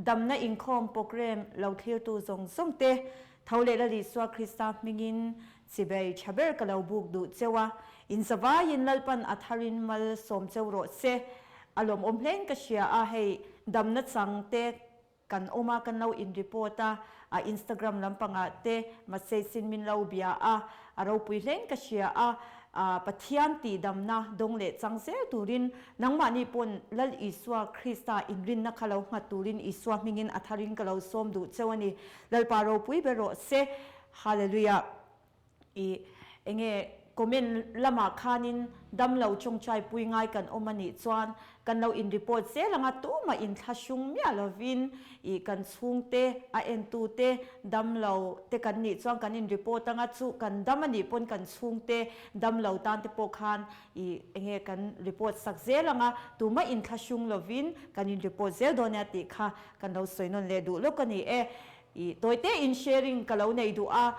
Damna inkhawm programme lo thlirtu zawng zawng te tho leh Lal Isua Krista hmingin chibei tha ber ka lo buk duh cheu a, in zavaiin Lalpan a tharin mal sawm cheu rawh se. A lawmawm hlein ka hria a, hei damna chang te kan awm a, kan lo in report a, a Instagram lampangah te message in min lo bia a, a ropui hlein ka hria a, Pathian tihdamna dawng leh chang zel turin nangmahni pawn Lal Isua Krista inrinna kha lo nghat turin Isua hmingin a tharin ka lo sawm duh cheu a ni. Lalpa ropui ber rawh se. Hallelujah. I enge comment lamah khanin damlo tawngtai pui ngai kan awm a nih chuan kan lo in report zel anga tumah in thlahrung miah lovin i kan chhungte a entute damlo te kan nih chuan kan in report anga chu kan dam a nih pawn kan chhungte damlo tan te pawh khan i enge kan report sak zel anga tumah in thlahrung lovin kan in report zel dawn nia tih kha kan lo sawi nawn leh duh lawk a ni e. I tawite in sharing ka lo nei duh a,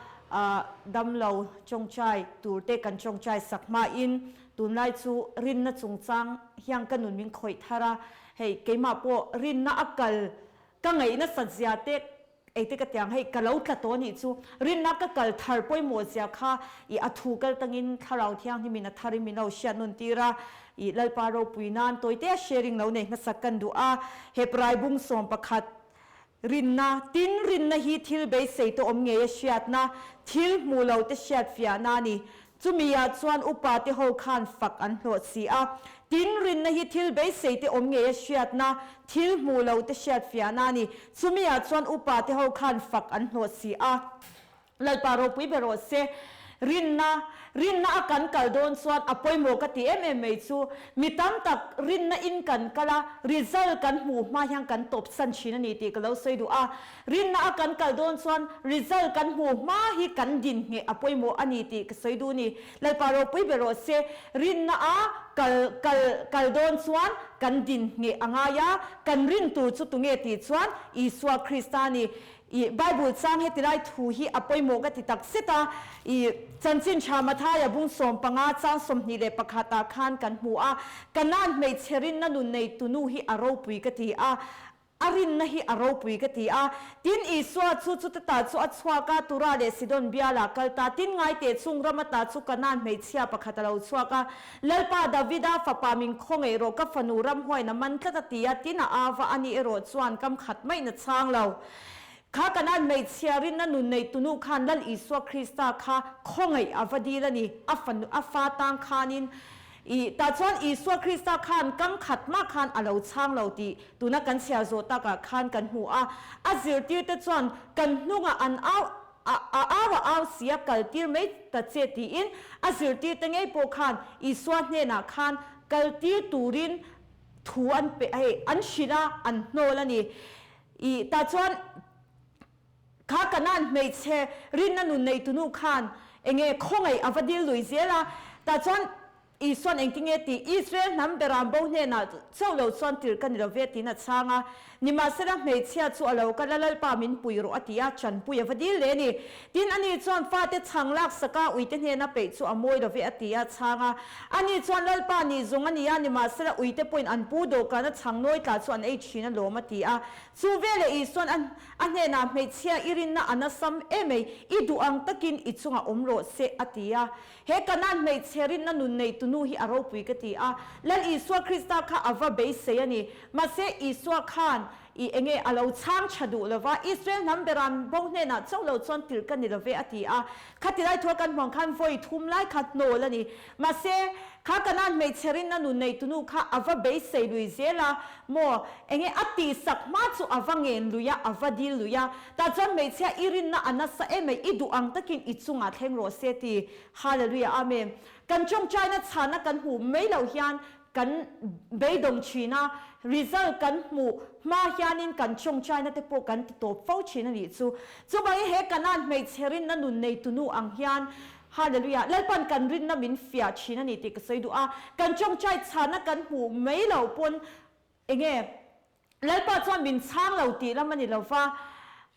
damlo tawngtai tur te kan tawngtai sak hmain tunlai chu rinna chungchang hian ka nun min khawih thar a, hei keimah pawh rinna a kal ka ngaih nasat zia te eite ka tiang hei ka lo tla tawh anih chu rinna ka kal thar pawimawh zia kha i a thu kal tangin thlarau thianghlimin a tharin min lo hriat nawn tir a, i Lalpa ropui nan tawite a sharing lo nei hmasak kan duh a, Hebrai bung 11 Rinna, Tin, rinna hi thil beisei te awm ngei a hriatna, thil hmuh lo te hriat fiahna a ni. Chumi ah chuan upa te ho khan fak an hlawh si a. Tin, rinna hi thil beisei te awm ngei a hriatna, thil hmuh lo te hriat fiahna a ni. Chumi ah chuan upa te ho khan fak an hlawh si a. Lalpa ropui ber rawh se. Rinna, Rinna a kan kal dawn chuan a pawimawh ka ti em em mai chu. Mi tam tak rinna in kan kal a, result kan hmuh hma hian kan tawp san thin a ni tih ka lo sawi duh a. Rinna a kan kal dawn chuan result kan hmuh hma hi kan din ngheh a pawimawh a ni tih ka sawi duh a ni. Lalpa ropui ber rawh se. Rinna a kal kal kal dawn chuan kan din ngheh a ngai a, kan rin tur chu tunge tih chuan Isua Krista a ni. I Bible chang heti lai thu hi a pawimawh ka ti tak zet a, i Chanchin Tha Mathaia bung 15 chang 21 ah khan kan hmu a, Kanaan hmeichhe rinna nun nei tunu hi a ropui ka ti a, a rinna hi a ropui ka ti a. Tin, Isua chu chuta ta chu a chhuak a, Tura leh Sidon bialah kal ta. Tin, ngaiteh chung rama ta chu Kanaan hmeichhia pakhat a lo chhuak a, Lalpa Davida fapa min khawngaih rawh, ka fanu ramhuain a man tlat a ti a, tin a ava a ni erawh chuan kam khat maiin a chhang lo. Kha Kanaan hmeichhia rinna nun nei tunu khan Lal Isua Krista kha khawngaih a va dil a ni, a fanu a fa tang khanin i tah chuan Isua Krista khan kam khat mah khan a lo chhang lo tih tuna kan chhiar zawh takah khan kan hmu a, a zirtirte chuan kan hnungah an au A a au a au si a kal tir mai ta che tiin a zirtirte ngei pawh khan Isua hnenah khan kal tir turin thu an pe hei an hrilh a, an hnawl a ni. I tah chuan kha Kanaan hmeichhe rinna nun nei tunu khan enge khawngaih a va dil lui zel a, tah chuan Isuan engtinge tih Israel hnam beram bo hnenah chauh lo chuan tirh ka ni lo ve tiin a chhang a. Nimahsela hmeichhia chu a lo kal a, Lalpa min pui rawh a ti a, chanpui a va dil le a ni. Tin, ani chuan fate chhang laksak a, uite hnena peih chu a mawi lo ve a ti a chhang a. Ani chuan Lalpa ni zawng a ni a, nimahsela uite pawhin an pu dawhkan a chhang nawi tla chu an ei thin a lawm a ti a. Chu veleh Isuan a a hnenah hmeichhia i rinna a nasam emei, i duh ang takin i chungah awm rawh se a ti a. He Kanaan hmeichhe rinna nun nei tunu hi a ropui ka ti a, Lal Isua Krista kha a va beisei a ni. Mahse, Isua khan i enge a lo chhang tha duh lo va, Israel hnam beram bo hnenah chauh lo chuan tirh ka ni lo ve a ti a. Khati lai thua kan hmuang khan vawi thum lai kha hnawl a ni. Mahse, kha Kanaan hmeichhe rinna nun nei tunu kha a va beisei lui zel a maw? Enge a tihsak hma chu a va ngen lui a, a va dil lui a. Tah chuan hmeichhia i rinna a nasa em ai, i duh ang takin i chungah thleng rawh se ti. Hallelujah Amen. Kan tawngtaina chhana kan hmuh mai loh hian kan beidawng thin a, result kan hmuh hma hianin kan tawngtaina te pawh kan ti tawp fo thin a nih chu. Chuvangin he Kanaan hmeichhe rinna nun nei tunu ang hian Hallelujah Lalpan kan rinna min fiah thin a ni tih ka sawi duh a, kan tawngtai chhana kan hmuh mai loh pawn enge Lalpa chuan min chhang lo tih lam a ni lo va,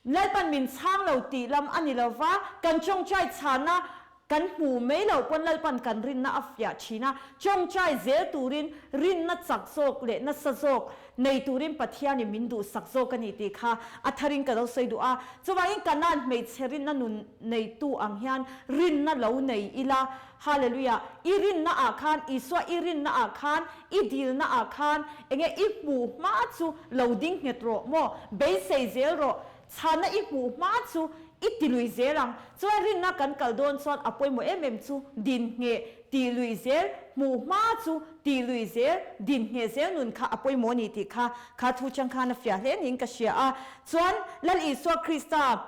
Lalpan min chhang lo tih lam a ni lo va, kan tawngtai chhana Kan hmuh mai loh pawn Lalpan kan rinna a fiah thin a, tawngtai zel turin rinna chak zawk leh nasa zawk nei turin Pathianin min duhsak zawk a ni tih kha a tharin ka lo sawi duh a. Chuvangin Kanaan hmeichhe rinna nun neitu ang hian rinna lo nei ila, Hallelujah! I rinna ah khan, Isua i rinna ah khan, i dilna ah khan enge i hmuh hma chu lo ding nghet rawh maw? Beisei zel rawh. Chhana i hmuh hma chu i ti lui zel ang. Chuan rinna kan kal dawn chuan a pawimawh em em chu din ngheh, tih lui zel, hmuh hma chu tih lui zel, din ngheh zel nun kha a pawimawh a ni tih kha kha thu chang khan a fiah hle niin ka hria a. Chuan Lal Isua Krista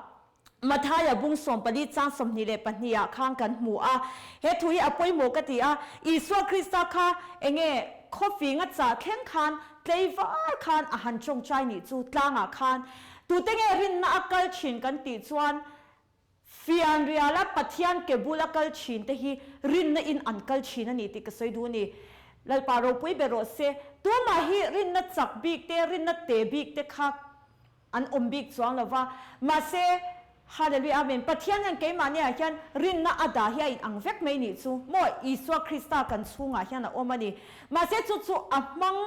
Mathaia bung 14 chang 22 ah khan kan hmu a. He thu hi a pawimawh ka ti a, Isua Krista kha enge khawfing a chah thleng khan Tleivar khan a han tawngtai nih chu tlangah khan tute nge rinna a kal thin kan tih chuan fianriala Pathian ke bula kal thin te hi rinna in an kal thin a ni tih ka sawi duh a ni. Lalpa ropui ber rawh se. Tumah hi rinna chak bik te, rinna te bik te kha An awm bik chuang lo va. Mahse, Hallelujah Amen, Pathian hian keimahniah hian rinna a dah hi a in ang vek mai nih chu maw? Isua Krista kan chhungah hian a awm a ni. Mahse chu chu a hmang,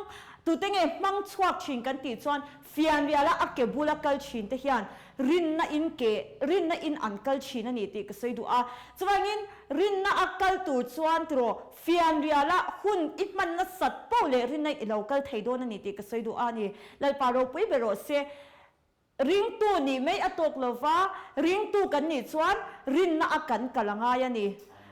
tute nge hmang chhuak thin kan tih chuan fianriala a ke bula kal thin te hian rinna in ke, rinna in an kal thin a ni tih ka sawi duh a. Chuvangin rinna a kal tur chuan tiraw fianriala hun i hman nasat poh leh rinna i lo kal thei dawn a ni tih ka sawi duh a ni. Lalpa ropui ber rawh se. Ringtu nih mai a tawk lo va, ringtu kan nih chuan rinna a kan kal a ngai a ni.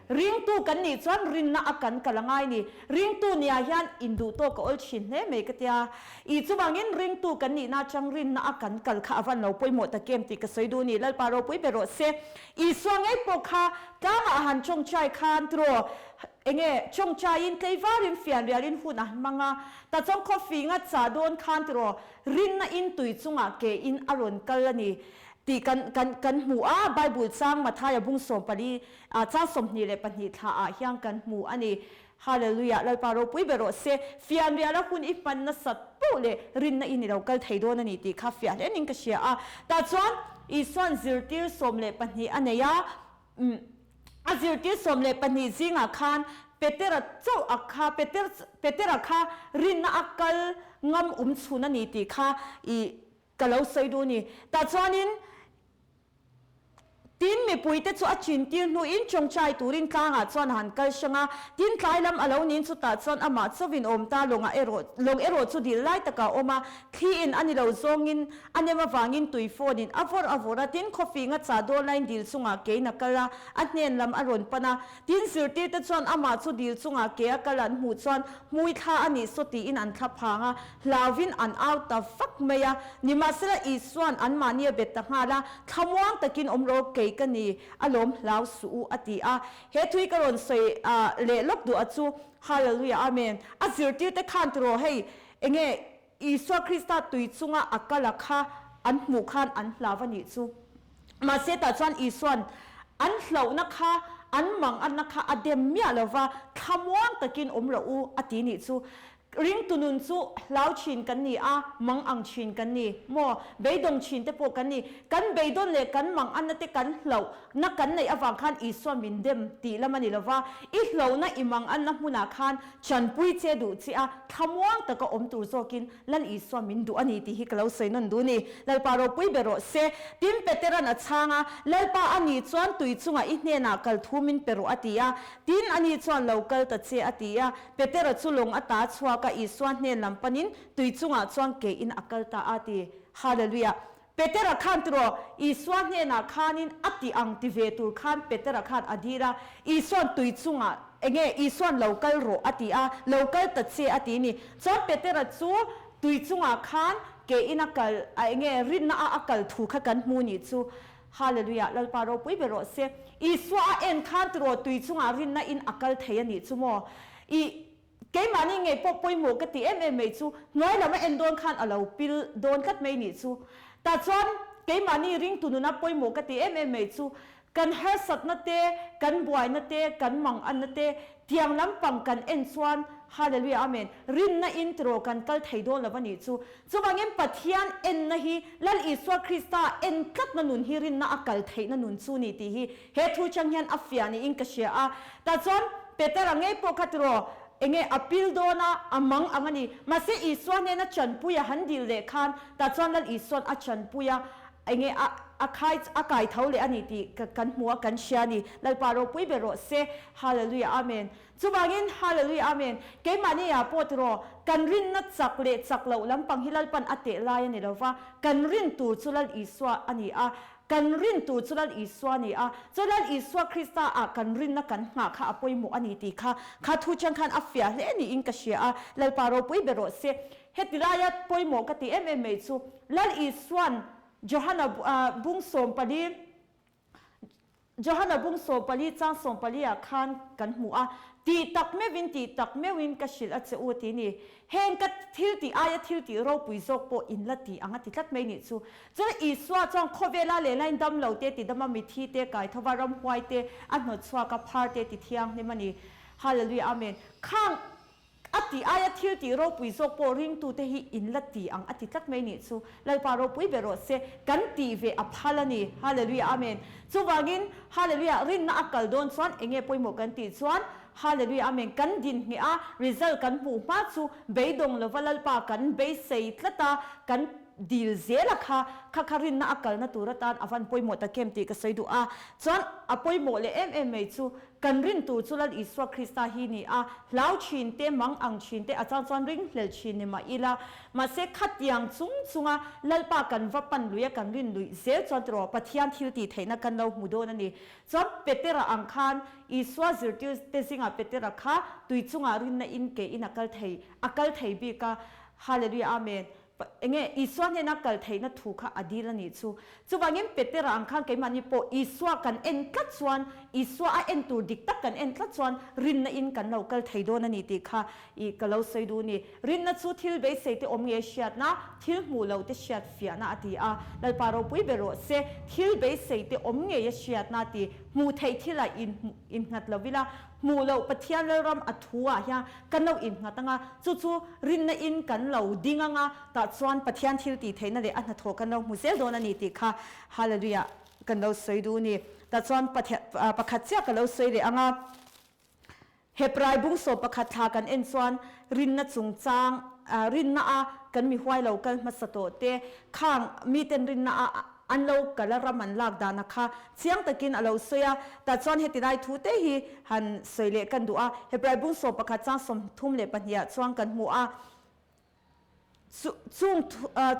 Ringtu kan nih chuan rinna a kan kal a ngai a ni. Ringtu nia hian induh tawk a awl thin hle mai ka tia. I chuvangin ringtu kan nihna atang rinna a kan kal kha a van lo pawimawh tak em tih ka sawi duh a ni. Lalpa ropui ber rawh se. Isua ngei pawh kha tlangah a han tawngtai khan tiraw enge tawngtaiin tleivarin fianrialin hun a han hmang a. Ta chuan khawfinga chah dawn khan tiraw rinna in tui chungah ke in a rawn kal a ni tih kan kan kan hmu a, Bible chang Mathaia bung 14 ah chang 22 thla ah hian kan hmu a ni. Hallelujah Lalpa ropui ber rawh se, fianriala hun i hman nasat poh leh rinna in i lo kal thei dawn a ni tih kha fiah hle ning ka hria a. Tah chuan Isua'n zirtir 12 a nei a, Umm, a zirtir 12 zingah khan Petera chauh a kha, Peter, Petera kha rinna a kal ngam um chhun a ni tih kha i ka lo sawi duh a ni. Tah chuanin tin mipuite chu a chintir hnuin tawngtai turin tlangah chuan a han kal hrang a, tin tlai lam a lo nin chutah chuan amah chauhin awm ta lawngah erawh, lawng erawh chu dil lai takah a awm a, thliin a ni lo zawngin A nem avangin tui phone in a vawrh a vawrh a, tin khawfing a chah dawn laiin dil chungah kein a kal a, a hnen lam a rawn pan a. Tin zirtirte chuan amah chu dil chungah ke a kal an hmuh chuan hmui thla a nih saw tiin an thla phang a, hlauvin an au ta vak mai a. Nimahsela Isua'n anmahni a bet ta nghal a, Thlamuang takin awm rawh kei ka ni, a lawm hlau suh u a ti a. He thui ka rawn sawi leh lawk duh a chu, Hallelujah Amen. A zirtirte khan tiraw hei enge Isua Krista tui chunga a kal a kha an hmuh khan an hlau a nih chu. Mahse tah chuan Isua'n an hlauhna kha, an manganna kha a dem miah lo va, thlamuang takin awm rawh u a ti nih chu. Ringtu nun chu hlau thin kan ni a, mangang thin kan ni maw? Beidawng thin te pawh kan ni. Kan beidawn leh kan manganna te kan hlauhna kan neih avang khan Isua min dem tih lam a ni lo va, i hlauhna i manganna hmunah khan Chanpui che duh che a, thlamuang taka awm tur zawkin Lal Isua min duh a ni tih hi ka lo sawi nawn duh ni. Lalpa ropui ber rawh se. Tin, Petera'n a chhang a, Lalpa a ni chuan tui chungah i hnenah kal thu min pe rawh a ti a. Tin, a ni chuan lo kal ta che a ti a. Petera chu lawng a ta chhuak a, Isua hnen lam panin tui chungah chuan kein a kal ta a ti. Hallelujah! Petera khan tiraw, Isua hnenah khanin a ti ang ti ve tur khan Petera khan a dil a, Isua'n tui chungah enge Isua'n lo kal rawh a ti a, lo kal ta che a ti ni. Chuan Petera chu tui chungah khan ke in a kal a enge rinna a a kal thu kha kan hmu nih chu. Hallelujah, Lalpa ropui ber rawh se. Isua a en khan tiraw tui chungah rinna in a kal thei a nih chu maw? I. Keimahni ngei pawh pawimawh ka ti em em mai chu hnuai lam a en dawn khan a lo pil dawn tlat mai nih chu. Tah chuan keimahni ringtu nuna pawimawh ka ti em em mai chu. Kan harsatna te, kan buaina te, kan manganna te, tiang lampang kan en chuan, Hallelujah Amen, rinna in tiraw kan kal thei dawn lo a nih chu. Chuvangin Pathian enna hi Lal Isua Krista en tlatna nun hi rinna a kal theihna nun chu ni tih hi he thu chang hian a fiah niin ka hria a. Tah chuan Petera ngei pawh kha tiraw enge a pil dawn a, a mang ang a ni. Mahse Isua hnena chanpui a han dil leh khan tah chuan Lal Isua'n a chanpui a, Enge a a khai a kai tho leh a ni tih ka kan hmu a kan hria a ni. Lalpa ropui ber rawh se. Hallelujah Amen. Chuvangin Hallelujah Amen. Keimahni ah pawh tiraw kan rinna chak leh chak loh lampang hi Lalpan a teh lai a ni lo va, kan rin tur chu Lal Isua a ni a, kan rin tur chu Lal Isua a ni a, chu Lal Isua Krista ah kan rinna kan nghah kha a pawimawh a ni tih kha kha thu chang khan a fiah hle niin ka hria a. Lalpa ropui ber rawh se. Heti laia pawimawh ka ti em em mai chu Lal Isua'n Johana bung 14, Johana bung 14 chang 14 ah khan kan hmu a, Tih tak meuhin, tih tak meuhin ka hrilh a che u ti ni. Heng ka thil tih aia thil tih ropui zawk pawh in la ti ang a ti tlat mai nih chu. Chuan Isua chuan khawvela lehla in dam lo te ti dam a, mithi te kai tho va, ramhuai te a hnawt chhuak a, phar te ti thianghlim a ni. Hallelujah Amen. Khang A tih aia thil tih ropui zawk pawh ringtute hi in la ti ang a ti tlat mai nih chu. Lalpa ropui ber rawh se, kan tih ve a phal a ni. Hallelujah Amen. Chuvangin Hallelujah rinna a kal dawn chuan enge pawimawh kan tih chuan Hallelujah Amen kan din ngheh a, result kan hmuh hma chu beidawng lova Lalpa kan beisei tlat a, kan dil zel a kha, kha kha rinna a kalna tur atan a van pawimawh tak em tih ka sawi duh a. Chuan a pawimawh leh em em mai chu Kan rin tur chu Lal Isua Krista hi ni a, hlau thin te, mang ang thin te, a chang chuan ring hlel thin ni mah ila. Mahse, khatiang chung chunga Lalpa kan va pan lui a, kan rin luih zel chuan tiraw Pathian thil tih theihna kan lo hmu dawn a ni. Chuan Petera ang khan Isua zirtir te zingah Petera kha tui chungah rinna in ke in a kal thei, a kal thei bik a. Hallelujah Amen. Enge Isua hnena kal theihna thu kha a dil a nih chu. Chuvangin Petera ang khan keimahni pawh Isua kan en tlat chuan, Isua a en tur dik tak kan en tlat chuan rinna in kan lo kal thei dawn a ni tih kha i ka lo sawi duh a ni. Rinna chu thil beisei te awm nge hriatna, thil hmuh loh te hriat fiahna a ti a. Lalpa ropui ber rawh se, thil beisei te awm ngei a hriatna a ti. Hmuh theih thilah innghat lo ila, hmuh loh Pathian Lalram a thu ah hian Kan lo innghat anga, chu chu rinna in kan lo ding anga, tah chuan Pathian thil tih theihna leh a hnathawh kan lo hmu zel dawn a ni tih kha Hallelujah kan lo sawi duh a ni. Tah chuan pakhat chiah ka lo sawi leh anga, Hebrai bung 11 thla kan en chuan rinna chungchang, rinna a kan mi huai lo kal hmasa tawh te, khang miten rinna a An lo kal a ram an lak dana kha chiang takin a lo sawi a, tah chuan heti lai thu te hi han sawi leh kan duh a, Hebrai bung 11 chang 32 ah chuan kan hmu a, chu chung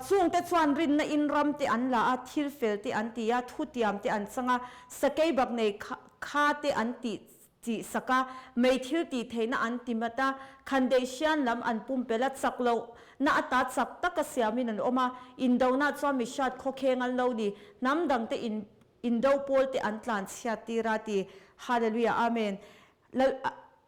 chung te chuan rinna in ram te an la a, thil fel te an ti a, thutiam te an chang a, sakei bak nei kha te an tih Tih sak a, mei thil tih theihna an ti mat a, khandaih hrian lam an pumpelh a, chak loh na ata chak taka siamin an awm a, indona chuan mi hriat khawkheng an lo ni, hnam dangte in indo pawl te an tlan chhiat tir a ti. Hallelujah Amen. Lal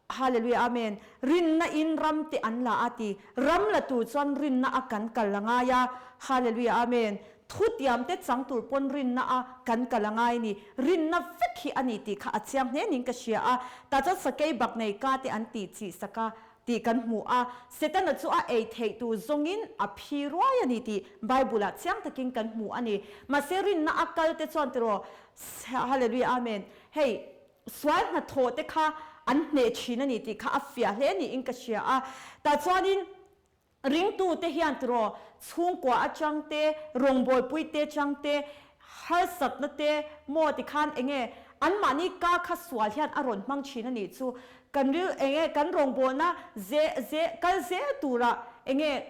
Hallelujah Amen. Rinna in ram te an la a ti. Ram la tur chuan rinna a kan kal a ngai a. Hallelujah Amen. Thutiam te chang tur pawn rinna a kan kal a ngai ni. Rinna vek hi a ni tih kha a chiang hle niin ka hria a. Tah chuan sakei bak nei ka te an tih chih sak a tih kan hmu a. Setana chu a ei theih tur zawngin a phi ruai a ni tih Bible ah chiang takin kan hmu a ni. Mahse rinna a kal te chuan tiraw Hallelujah Amen hei sual hnathawh te kha an hneh thin a ni tih kha a fiah hle niin ka hria a. Tah chuanin Ringtute hian tiraw chhungkua atang te, rawngbawlpui te atang te, harsatna te maw tikhan enge anmahni ka kha sual hian a rawn hmang thin a nih chu. Kan ril enge kan rawngbawlna ze ze kal zel turah enge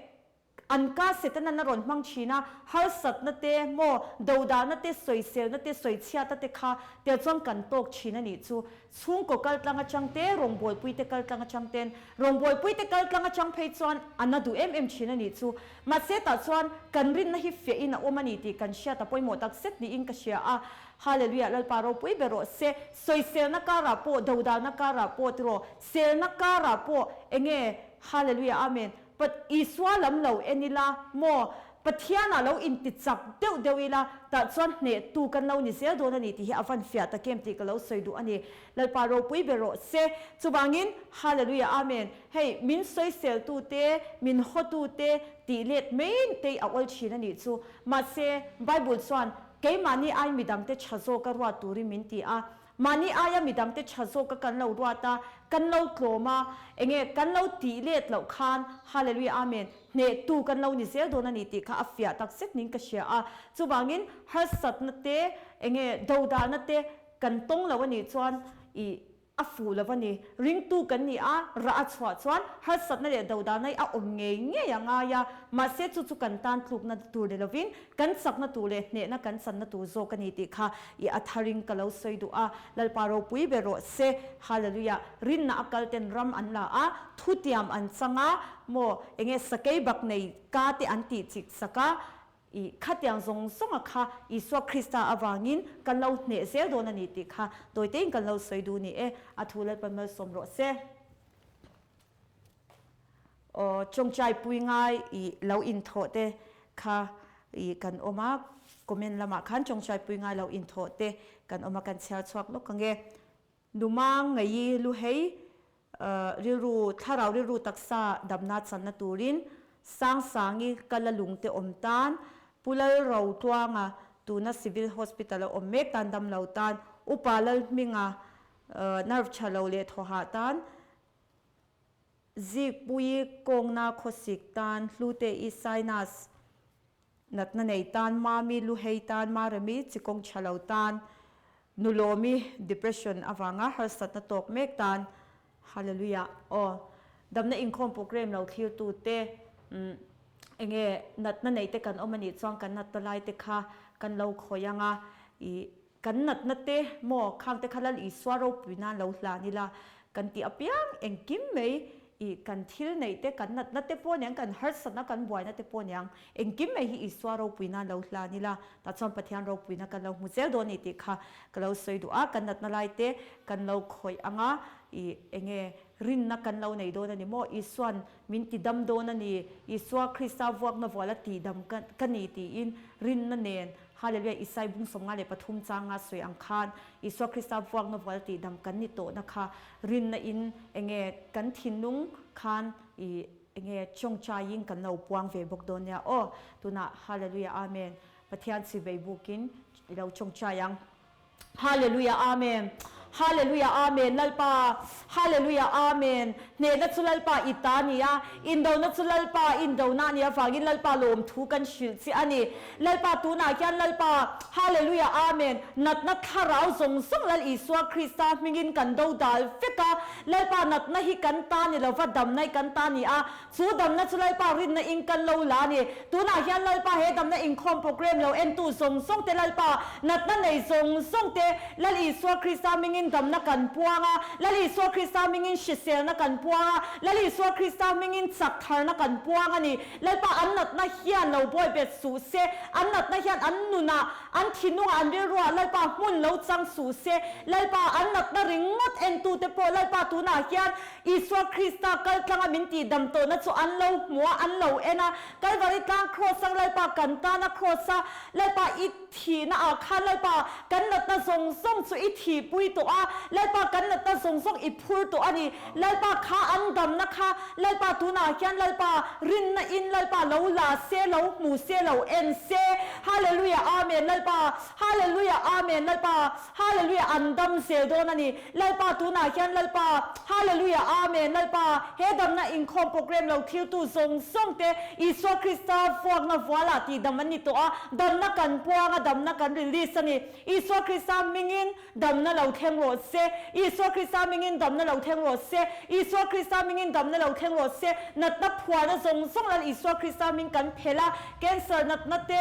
an ka Setanan a rawn hmang thin a, harsatna te maw dodahna te, sawiselna te, sawichhiatna te kha tel chuan kan tawk thin a nih chu. Chhungkaw kaltlang atang te, rawngbawlpuite kaltlang atang ten, rawngbawlpuite kaltlang atang phei chuan a na duh em em thin a nih chu. Mahse tah chuan kan rinna hi fiahin a awm a ni tih kan hriat a pawimawh tak zet niin ka hria a. Hallelujah Lalpa ropui ber rawh se. Sawiselna karah pawh, dodalna karah pawh tiraw, selna karah pawh enge Hallelujah Amen. Pat Isua lam lo en ila maw? Pathianah lo inti chak deuh deuh ila, tah chuan hnehtu kan lo ni zel dawn a ni tih hi a van fiah tak em tih ka lo sawi duh a ni. Lalpa ropui ber rawh se. Chuvangin, Hallelujah Amen. Hei, min sawiseltute, min hawtute tih let mai te a awl thin a nih chu. Mahse, Bible chuan keimahni ai midangte tha zawka ruat turin min ti a. Mahni aia midangte tha zawka kan lo ruat a, kan lo tlawm a, enge kan lo tih let loh khan Hallelujah Amen, hnehtu kan lo ni zel dawn a ni tih kha a fiah tak zet niin ka hria a. Chuvangin, harsatna te, enge dodalna te kan tawng lo a nih chuan ih A fuh lo a ni. Ringtu kan ni a, rah a chhuah chuan harsatna leh dodalna hi a awm ngei ngei a ngai a, mahse chu chu kan tan tlukna tur ni lovin kan chakna tur leh hnehna kan channa tur zawk a ni tih kha i a tharin ka lo sawi duh a, Lalpa ropui ber rawh se. Hallelujah. Rinna a kal ten ram an la a, thutiam an chang a, maw enge sakei bak nei ka te an tih chik sak a, I khatiang zawng zawnga kha Isua Krista avangin kan lo hneh zel dawn a ni tih kha tawitein kan lo sawi duh ni e, a thu Lalpan malsawm rawh se. Aw tawngtai pui ngai i lo inthawh te kha i kan awm a, comment lamah khan tawngtai pui ngai lo inthawh te kan awm a, kan chhiar chhuak lawk ang e. Numang ngei lu hei rilru thlarau rilru taksa damna channa turin Sangsangi ka la lungte awm tan, Pu Lalrotluanga tuna Civil Hospital a awm mek tan dam lo tan, Upa Lalhminga nerve tha lo leh thawhah tan, Zikpuii kawngna khawsik tan, Hlute-i sinus Natna nei tan, Mami Luhei tan, Maremi chikawng tha lo tan, Nulawmi depression avanga harsatna tawk mek tan, Hallelujah aw. Damna inkhawm program lo thlirtu te, umm enge natna nei te kan awm anih chuan kan natna lai te kha kan lo khawih anga ih Kan natna te maw khang te kha Lal Isua ropui nan lo hlan ila kan tih apiang engkim mai i kan thil neih te kan natna te pawh aniang kan harsatna kan buaina te pawh aniang engkim mai hi Isua ropui nan lo hlan ila tah chuan Pathian ropuina kan lo hmu zel dawn a ni tih kha ka lo sawi duh a kan natna lai te kan lo khawih anga i enge rinna kan lo nei dawn a ni maw Isuan min ti dam dawn a ni Isua Krista vuakna vuala tihdam ka ni tiin rinna nen Hallelujah, Isai bung 53 changa sawi ang khan Isua Krista vuakna vual tih dam kan ni tawhna kha rinna in enge kan thinlung khan i enge tawngtaiin kan lo puang ve bawk dawn nia aw. Tunah Hallelujah Amen Pathian chivei bukin i lo tawngtai ang. Hallelujah Amen Hallelujah Amen Lalpa Hallelujah Amen Hnehna chu Lalpa i ta a ni a, indona chu Lalpa indona a nih avangin Lalpa lawmthu kan hrilh che a ni. Lalpa tunah hian Lalpa Hallelujah Amen Natna thlarau zawng zawng Lal Isua Krista hmingin kan do dal vek a, Lalpa natna hi kan ta ni lova damna hi kan ta a ni a, Chu damna chu Lalpa rinna in kan lo la a ni. Tunah hian Lalpa he damna inkhawm program lo entu zawng zawng te Lalpa natna nei zawng zawng te Lal Isua Krista hmingin damna kan puang a, Lal Isua Krista hmingin hriselna kan puang a, Lal Isua Krista hmingin chak tharna kan puang a ni. Lalpa an natna hian lo bawi bet suh se, an natna hian an nunah, an thinlungah, an rilruah Lalpa hmun lo chang suh se. Lalpa an natna ringawt entute pawh Lalpa tunah hian Isua Krista kal tlanga min tihdam tawhna chu an lo hmu a, an lo en a. Kalvari tlang kraws ang Lalpa kan tana kraws a, Lalpa i thihna ah khan Lalpa kan natna zawng zawng chu i thihpui tawh a, Lalpa kan natna zawng zawng i phur tawh a ni. Lalpa kha an damna kha Lalpa tunah hian Lalpa rinna in Lalpa lo la se, lo hmu se, lo en se. Hallelujah Amen Lalpa Hallelujah Amen Lalpa Hallelujah an dam zel dawn a ni. Lalpa tunah hian Lalpa Hallelujah Amen Lalpa he damna inkhawm program lo thiltu zawng zawng te Isua Krista vuakna vualah tih dam an ni tawh a, damna kan puang a, damna kan release a ni. Isua Krista hmingin damna lo thleng rawh se. Isua Krista hmingin damna lo thleng rawh se. Isua Krista hmingin damna lo thleng rawh se. Natna phuarna zawng zawng Lal Isua Krista hming kan phelh a, Cancer natna te,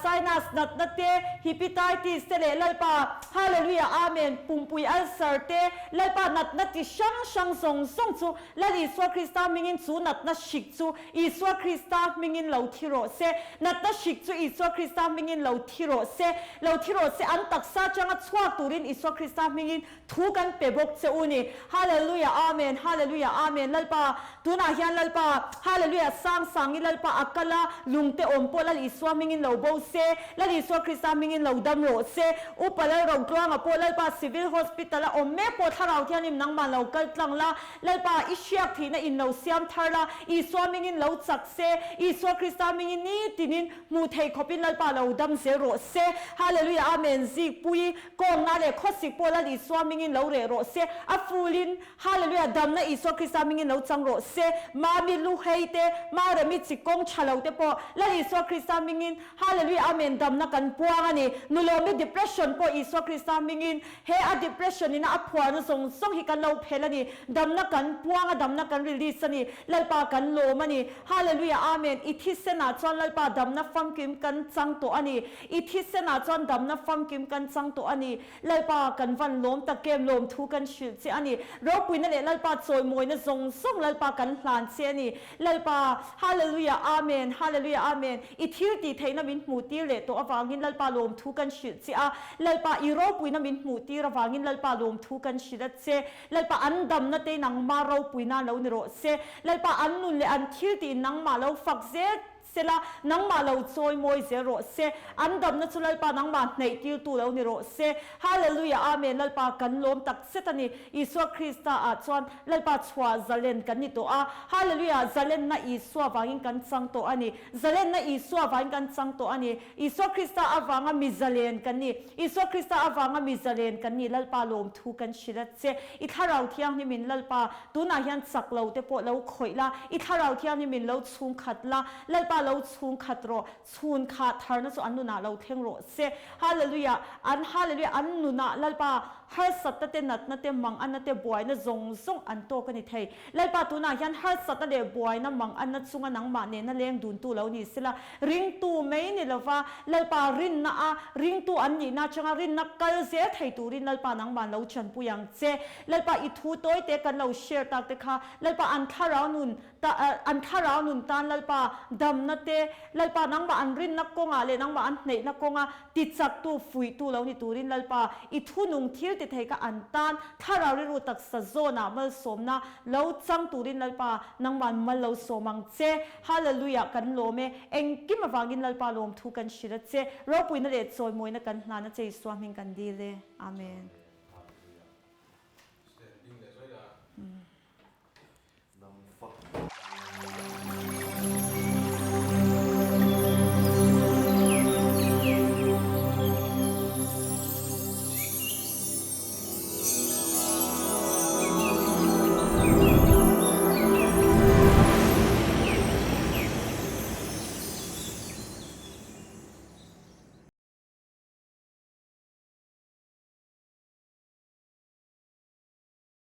sinus natna te, hepatitis te leh Lalpa Hallelujah Amen pumpui ulcer te, Lalpa natna ti hrang hrang zawng zawng chu Lal Isua Krista hmingin chu natna hrik chu Isua Krista hmingin lo thi rawh se. Natna hrik chu Isua Krista hmingin lo thi. thi rawh se, lo thi rawh se, an taksa atanga chhuak turin Isua Krista hmingin thu kan pe bawk che u ni. Hallelujah Amen Hallelujah Amen Lalpa tunah hian Lalpa Hallelujah sang sangi Lalpa a kal a lungte awm pawh Lal Isua hmingin lo bo se Lal Isua Krista hmingin lo dam rawh se Upa Lal Rotluanga pawh Lalpa Civil Hospital a awm mek pawh Thlarau Thianghlim nangmah lo kal tlang la Lalpa i hriak thihna in lo siam thar la Isua hmingin lo chak se Isua Krista hmingin nitinin hmuh theih khawpin Lalpa lo dam zel rawh se Hallelujah Amen Zikpui Kawngna leh khawsik pawh Lal Isua hmingin lo reh rawh se, a fulin Hallelujah damna Isua Krista hmingin lo chang rawh se, Mami Luhei te, Maremi chi kawng tha lo te pawh Lal Isua Krista hmingin Hallelujah Amen damna kan puang a ni. Nulawmi depression pawh Isua Krista hmingin he a depression ina a phuarna zawng zawng hi kan lo phel a ni, damna kan puang a damna kan release a ni, Lalpa kan lawm a ni. Hallelujah Amen i thisenah chuan Lalpa damna famkim kan chang tawh a ni. I thisenah chuan damna famkim kan chang tawh a ni. Lalpa kan van lawm tak em lawm thu kan hrilh che a ni. Ropuina leh Lalpa chawimawina zawng zawng Lalpa kan hlan che a ni. Lalpa, Hallelujah, Amen, Hallelujah, Amen. I thil tih theihna min hmuh tir leh tawh avangin Lalpa lawm thu kan hrilh che a. Lalpa, i ropuina min hmuh tir avangin Lalpa lawm thu kan hrilh a che. Lalpa an damna te nangmah ropuina lo ni rawh se. Lalpa an nun leh an thil tih nangmah lo fak zel Sela, nangmah lo chawi mawi zel rawh se. An damna chu Lalpa nangmah hnaih tirtu lo ni rawh se. Hallelujah Amen Lalpa kan lawm tak zet a ni. Isua Krista ah chuan Lalpa chhuah zalen kan ni tawh a. Hallelujah Zalenna Isua vangin kan chang tawh a ni. Zalenna Isua vangin kan chang tawh a ni. Isua Krista avanga mi zalen kan ni. Isua Krista avanga mi zalen kan ni. Lalpa lawm thu kan hrilh a che. I Thlarau Thianghlimin Lalpa Tunah hian chak lo te pawh lo khawih la, i Thlarau Thianghlim in lo chhung khat la, Lalpa lo chhung khat rawh, chhun kha tharna chu an nunah lo thleng rawh se. Hallelujah! An Hallelujah! An nunah Lalpa harsatna te, natna te, manganna te, buaina zawng zawng an tawk a ni thei. Lalpa tunah hian harsatna leh buaina manganna chunga nangmah nena leng duntu lo ni sela, ringtu mai ni lova Lalpa rinna a ringtu an nihna atanga rinna kal zel thei turin Lalpa nangmah lo chanpui ang che. Lalpa i thu tawi te kan lo share tak te kha Lalpa an thlarau nun ta an thlarau nun tan Lalpa damna te Lalpa nangmah an rinna kawngah leh nangmah an hneihna kawnga tichaktu fuihtu lo ni turin Lalpa i thu nung thil ti thei kha an tan thlarau rilru taksa zawnah malsawmna lo chang turin Lalpa nangmah mal lo sawm ang che. Hallelujah kan lawm e engkim avangin Lalpa lawmthu kan hrilh a che ropuina leh chawimawina kan hlan a che Isua hming kan dil e Amen.